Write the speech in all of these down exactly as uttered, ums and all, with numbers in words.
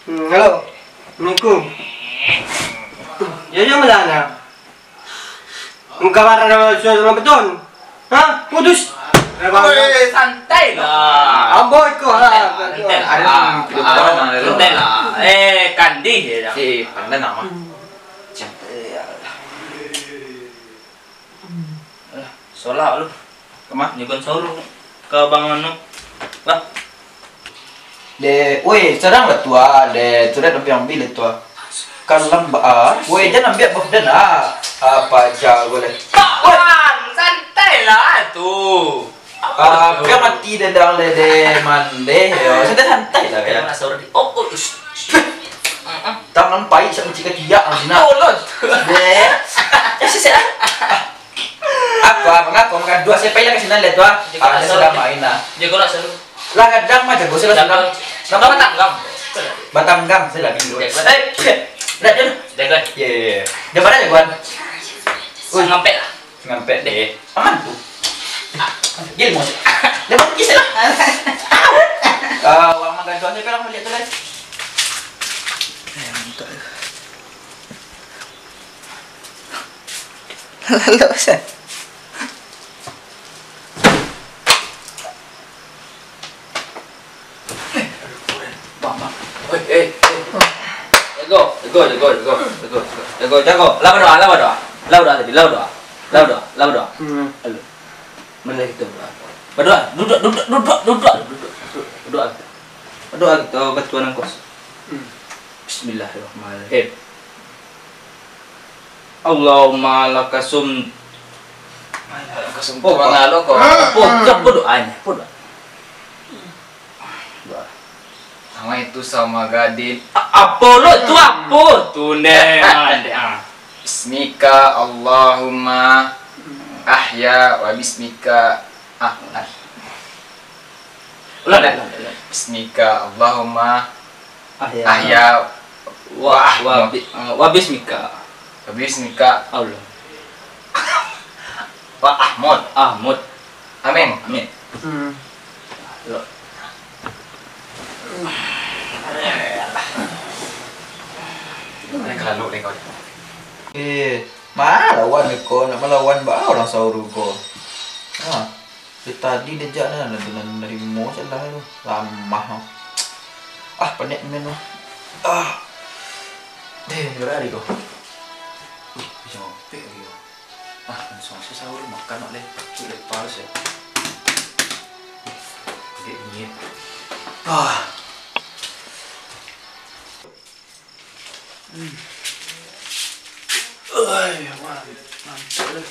Hmm, halo. Assalamualaikum. Ya, ya, malah, nah. Engkau marah sama, sama beton. Hah? Putus? Oi, santai lah. Ambo iko lah. Santai lah. Ada yang Ah, tidak ah, tahu, santai lah. Eh, Kandi ya, Jang. Eh, pandai nama. Hmm. Jang. Eh, ya Allah. Alah, solah lu. Kama? Nyugun sahur ka Bang Anu. Bah. De, woi, sadang lah tu ah, de, tu dah ambiak-ambiak lah tu ah. Kalem ba ah, woi, jan ambiak buff den ah. Apa aja gue deh. Pak Wan, santai lah tu. Ah, biar mati dadang dede mandeh yo. Santai-santai lah ya. Kena sahur di. Oh, oh, ush. Tangan pai sak mencik ketiak nanti nak. Tolong. Deh. Ya sih sih. Apa? Mengapa? Mengapa dua saya pai lah ke sini lihat tu ah. Jago Ah, dia rasa sudah dulu. Main lah. Jago rasa dulu. Lah kadang mah jago sih lah Jago. Sudah. Jago batanggang. Batanggang saya lagi dulu. Jago. Eh, lihat dulu. Jago. Iya, iya, iya. Dia mana jagoan? Ui. Ngampek lah. Ngampek deh. Aman tu. Gil mau. Dia mau kisah lah. Ah, orang makan tuan saya kalau melihat tu lah. Eh, mantap. Lalu, Ustaz. Bang, bang. Oi, eh, eh. Jago, jago, jago, jago, jago, jago, jago. Lah badoa, lah badoa. Lah badoa tadi, lah badoa. Lah badoa, lah badoa. Hmm. Alu. Mari kita badoa. Badoa, duduk, duduk, duduk, duduk, duduk, duduk. Badoa. Badoa kita batuan angkos. Hmm. Bismillahirrahmanirrahim. Allahumma lakasum. Lakasum Oh, tuan. Pangalo ko. Oh, tu apa doanya? Apa doa? Doa. Nama itu sama gadin. A-, apa lo tu apa? Tu neh, mandek, ah. Bismika Allahumma ahya wa bismika ah. Ulang, ulang, ulang. Bismika Allahumma Ah, ya. Ahya Wa, wa wa, Ahmud. Bi-, ah, wa bismika. Wa bismika. Allah. Wa Ahmud. Ahmud. Amin. Amin. Hmm. Lo. Ini kelalu ni kau. Eh, ma lawan ko, nak malawan ba urang sauru ko. Ha. Dari tadi diajak nah, ado nan narimo salah tu. Lamah tu. Ah, panek main tu. Ah. Deh, ni bara hari ko. Ih, bisa ngopek lagi ko. Ah, langsung saja sahur, makan nak leh. Cuk, lepas ya. Dek ni. Ah. Hmm. Ai, man-, mantap lah.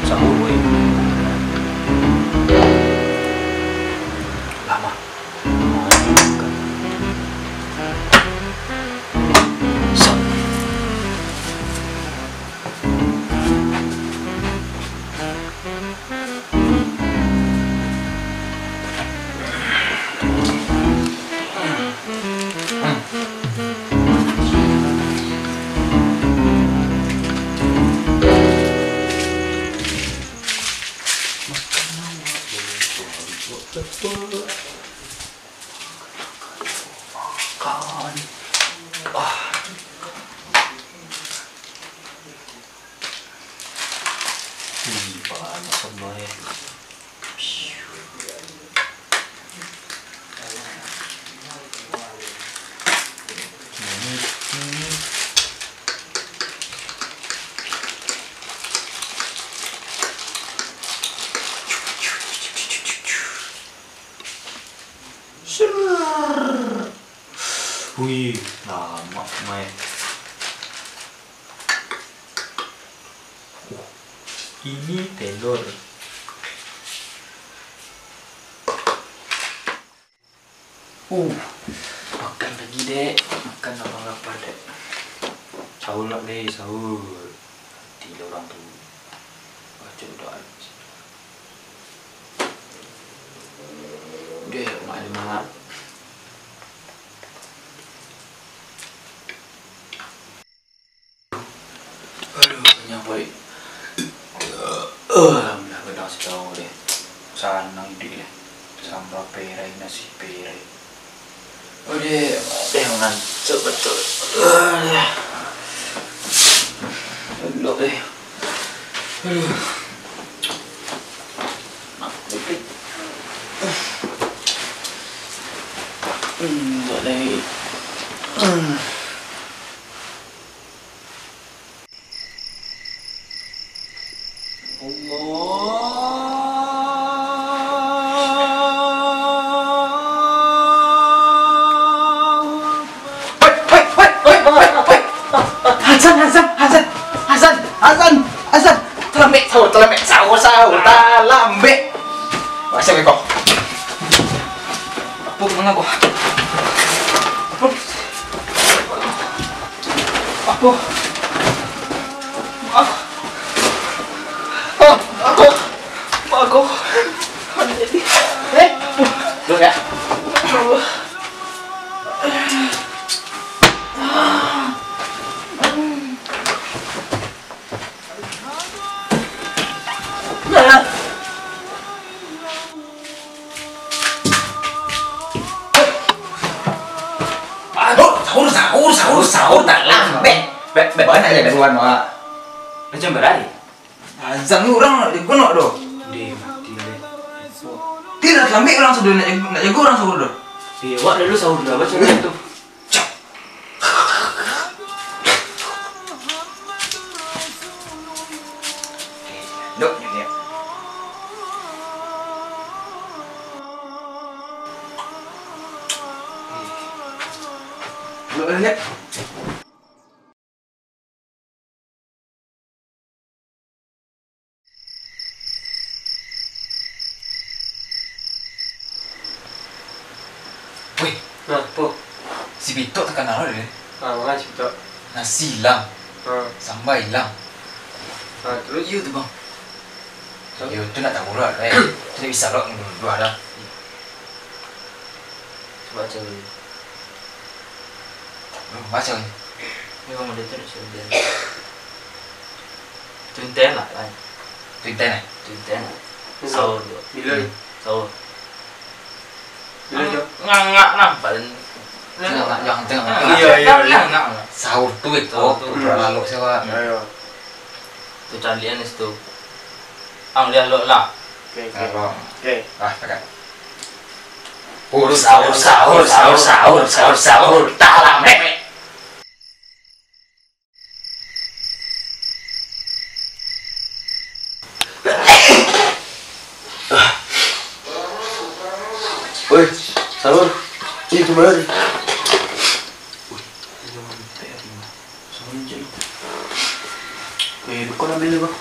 Sahur, woi. Lama. Makan. Ah. Ih, panas, Abah, eh. Wih, lamak, Mai. Uh, ini telur. Uh, makan lagi, Dek. Makan lapar-lapar, Dek. Sahur lah, Dek, sahur. Mati lah urang tu. Baco doa. Dek, Mak, Mak. Aduh, kanyang paruik. Alhamdulillah, gadang sitawa deh. Sanang iduik deh. Samba perai, nasi perai. Odeh, deh, mantap batul. Aduh. Aduh, deh. Aduh. Nak pipik. Hmm, buat lagi. Hmm. Allahu Akbar. Hoi, hoi, hoi, hoi, hoi, hoi. Hasan, Hasan, Hasan, Hasan, Hasan, Hasan. Talambek sahur, talambek sahur, sahur, talambek. Masuk ko. Apo ka manga ko? Apo? Apo? Apo? Apo? Apo? Eh? Duh, ya. Aduh, sahur, sahur, sahur, sahur, dah lambek. Bek, bek, banyak je buruan, Wak. Macam berai. Azan urang nak digunok tu. Deh, mati lah, deh. Tidak lambek urang sudah nak jago, nak jago urang sahur tu. Eh, awak dulu sahur dulu, apa cara tu? Dok, ni, ni. Dok, ni. Weh, nah, apo? Si Bitok takana lo deh. Ah, manga si Bitok? Nasi ilang. Ah. Samba ilang. Ah, terus? Iyo tu, Bang. Terus? Iyo tu nak tahu lah, eh. Tu nak bisa lo dua dah. Cuba cari. Baco ni. Ni memang dia tu nak suruh dia. Tunten lah, kan? Tunten, eh? Tunten lah. Sahur tu. Bila? Sahur. Bila tu? Ngangak lah, paling. Tengah, jangan tengah. Iyo, iyo, iyo. Ngangak lah. Sahur tu, eh, sahur tu. Lalok siapa? Iyo, iyo. Tu calian di situ. Ang dia lok lah. Oke, oke. Oke. Ah, pakai. Sahur, sahur, sahur, sahur, sahur, sahur, sahur, talambek. Oi, sahur. Ih, kemari. Oi, jangan minta ya, Rima. Sahur je lu. Oke, buka lah menu, Bang.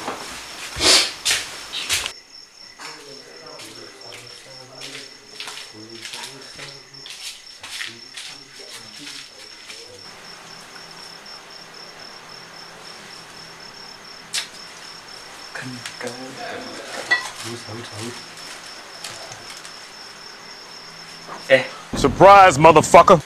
Eh. Surprise, motherfucker.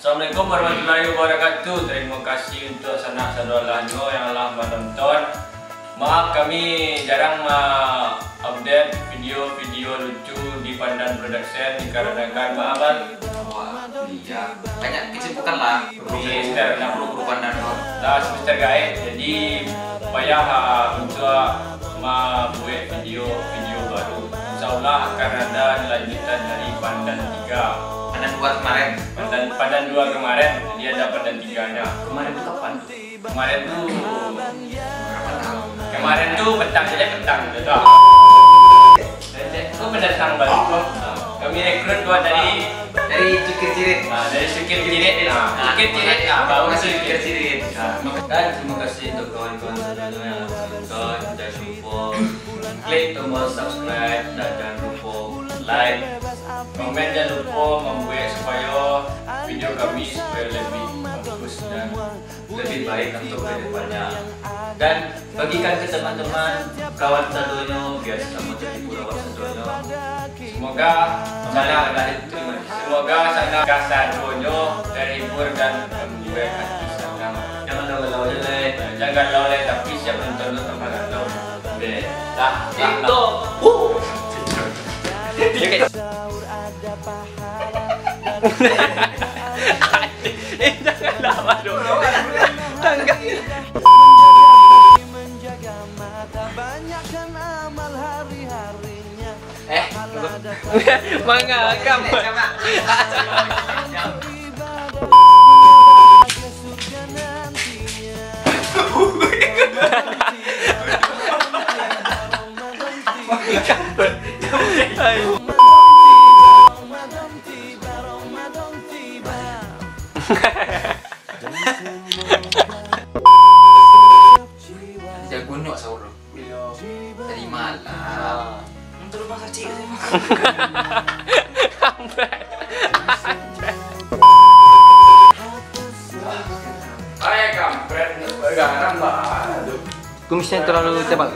Assalamualaikum warahmatullahi wabarakatuh. Terima kasih untuk sanak saudara nyo yang lah menonton. Maaf, kami jarang ma-update video-video lucu di Pandan Production dikarenakan maaf, Bang. Iya, banyak kesibukan lah. Semester enam puluh guru pandan tu. Lah semester gaek, jadi payah, ah, untuak mambuek video, video baru. Insya Allah akan ada lanjutan dari pandan tiga. Pandan dua kemarin. Pandan, pandan dua kemarin, jadi ada pandan tiganya. Kemarin tu kapan? Kemarin tu, kemarin tu petang saja, petang tu. Kau pendatang baru kau. Kami rekrut kau dari, dari Cukir Cirit. Ah, dari Cukir Cirit. Ah, Cukir Cirit. Ah, baru masuk Cukir Cirit. Ah. Dan terima kasih untuk kawan-kawan semuanya yang telah menonton. Jangan lupa klik tombol subscribe dan jangan lupa like, komen, jangan lupa membuat supaya video kami supaya lebih bagus dan lebih baik untuk ke depannya. Dan bagikan ke teman-teman, kawan sadonyo, biar samo terhibur awak sadonyo. Semoga sana, semoga sana kasadonyo terhibur dan membuat hati senang. Jangan galau-galau je, leh. Jangan galau, leh, tapi siap nonton tu tambah galau. Oke. Dah, dah, dah. TikTok. Huh. TikTok. Eh, janganlah, aduh. Tangga. Eh, manga kamu. Jago nak sahur tu. Tadi malam. Untuk rumah kecil tadi malam. Ayah kampret, garam banget tu. Kumisnya terlalu tebal.